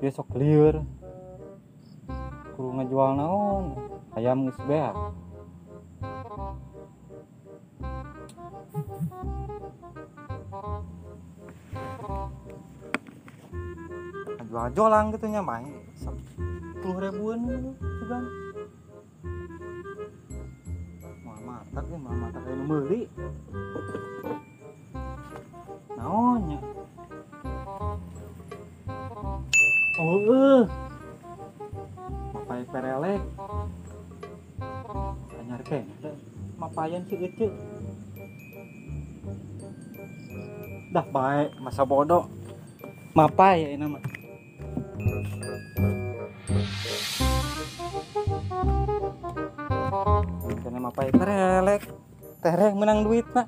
Dia sok lieur. Kudu ngajual naon? Ayam geus beak. Jual jolang gitu nya main 10 ribuan gitu sugan. Moal matak ya, moal matak aya nu meuli. Naon nya? Oh eueuh. Mapai perelek. Anyar keneh teh mapayan si Ece. Dah bae masa bodoh. Mapai ayeuna mah. Kena mapai perelek. Tereh menang duitna.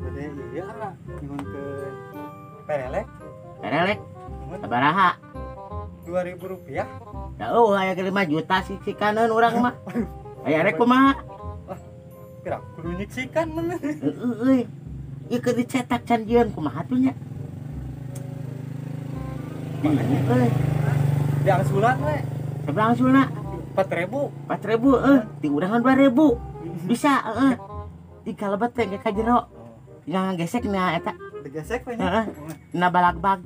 Gede iya lah nyuhunkeun perelek. Perelek? Sabaraha? 2.000 rupiah. Da eueuh aya 5 juta siksikaneun urang mah. Aya rek kumaha? Lah, kira kudu nyiksikan mun. Heeh euy. Ieu keur dicetak can jieun kumaha tuh nya? Makanya euy. Diangsulan we. Sabaraha angsulna? 4.000. 4.000 eueuh, ti urang 2.000. Bisa heeh. Di kalebet teh ka jero. Tinggal ngagesek na eta. Digesek we nya. Heeh. Na balagbag.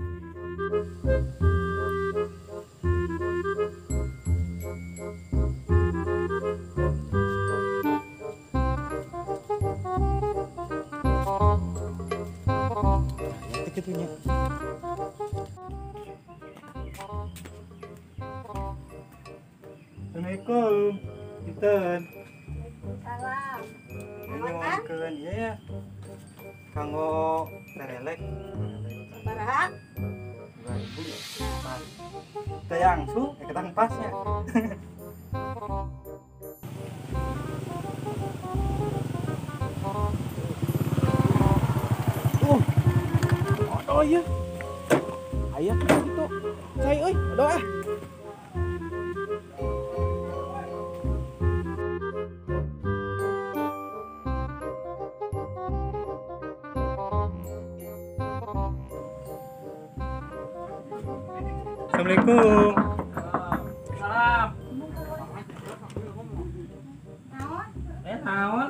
Gitunya. Assalamualaikum. Punten. Waalaikumsalam. Nyuwunkeun ieu ya. Kanggo perelek. Sabaraha? 2.000. Pas. Teu angsu, ketang pas nya. Oh iya. Aya gitu. Cai euy, aduh ah. Assalamualaikum. Salam. Naon? Naon?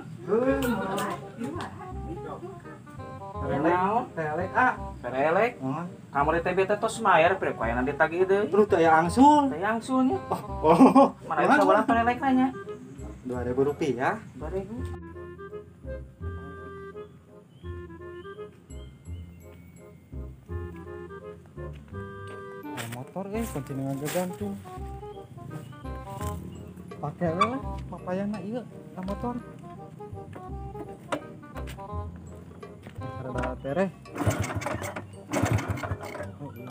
Naon? Perelek ah. Perelek. Kamu di TB teh tos mayar pre ku aya ditagih deui. Terus teu aya angsul. Teu angsulnya. Oh. Mana sabaraha perelek nya? 2.000 rupiah. 2.000. Motor guys, kuncinya gantung. Pakai we lah, papayana ieu ka motor. Rada tereh. Oh iya,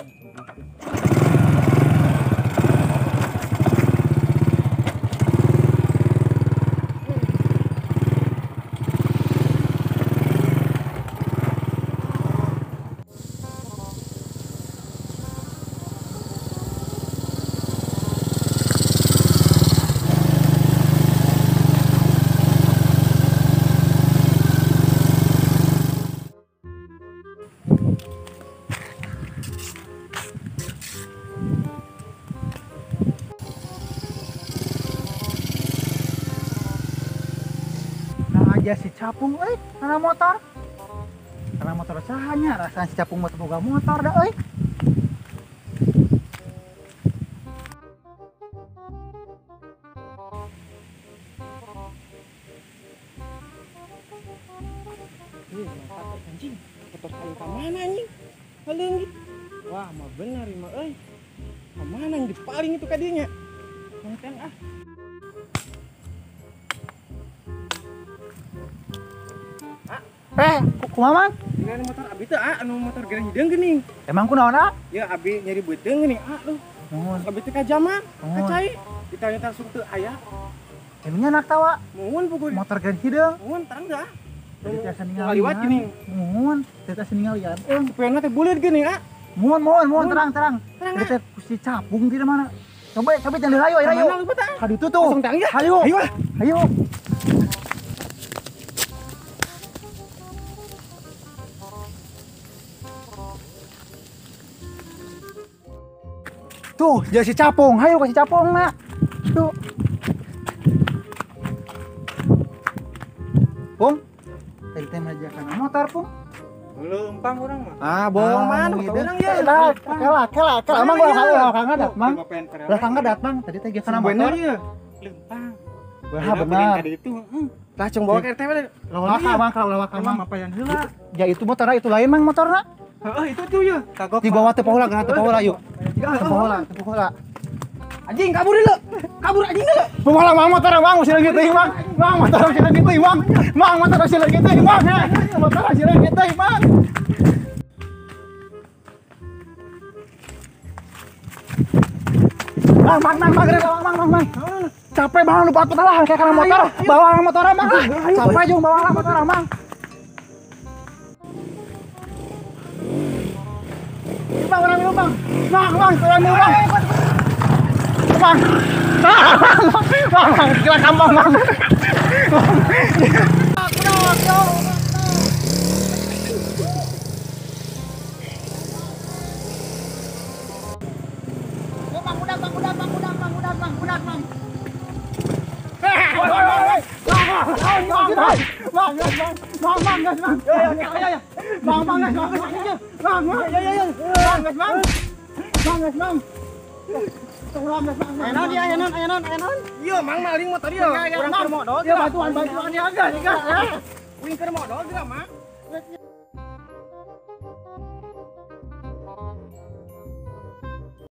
aja si Capung euy kana motor. Kana motor sahanya rasana si Capung mah teu boga motor da euy. Ih, mantap anjing. Motor kayu ka mana anjing? Ngaleungit. Wah, mah bener ieu mah euy. Ka mana yang dipaling itu ka dieu nya? Konten ah. Kumaha man? Dengan motor abi teh ah, anu motor gereng hideung geuning. Emang kunaon ah? Ya abi nyeri beuteung geuning ah lu. Nuhun. Abi teh ka jaman, ka cai. Ditanya langsung teu aya. Emangnya anak tawa? Nuhun pukul. Motor gereng hideung. Nuhun terang dah. Jadi tiasa ningali. Liwat geuning. Nuhun, tiasa ninggalian. Supena teh buleut geuning ah. Muhun, muhun, muhun terang, terang. Terang Jadi teh si Capung di mana? Coba coba jangan dirayu, rayu. Ka ditu tuh. Hayu. Hayu. Tuh, jadi si Capung. Hayu ka si Capung nak. Tuh. Pung. Tadi teh ngajakan motor, Pung. Leumpang urang mah. Ah, bohong man, motor urang ye. Kela, kela, kela. Emang ulah kang ngadat, Mang. Ulah kang ngadat, Mang. Tadi teh kana motor. Leumpang. Wah, benar. Tadi itu, heeh. Tah cung bawa ke RT we. Lawan ka, Mang, lawan ka, Mang. Apa yang heula? Ya itu motorna itu lain, Mang, motorna. Heeh, itu tuh ya. Kagok. Di bawah teu pohola, geuna teu pohola yuk. Teu pohola, teu pohola. Anjing kabur deuleu. Kabur anjing deuleu. Pohola Mang, motor Mang, masih lagi teuing, Mang. Mang, motor masih lagi teuing, Mang. Mang, motor masih lagi teuing, Mang. Motor masih lagi teuing, Mang. Mang, mang, mang, mang, mang, mang, mang. Capek banget lupa aku lah kayak karena motor. Bawa motor, Mang. Capek jeung bawa motor, Mang. Bang, orang minum, Bang. Bang, bang, orang minum, Bang. Bang. Bang, bang, gila kampung, Bang. Bang, udah, Bang, udah, Bang, udah, Bang, udah, Bang, udah, Bang. Bang, bang, bang, bang, bang, bang. Bang, bang, bang, bang, bang, bang, bang, bang, bang. Ayo dia, ayo non, ayo non, ayo non. Iya, Mang maling motor dia. Urang keur modal. Ya bantuan, bantuan ya, guys, guys. Uing keur modal geura, Mang.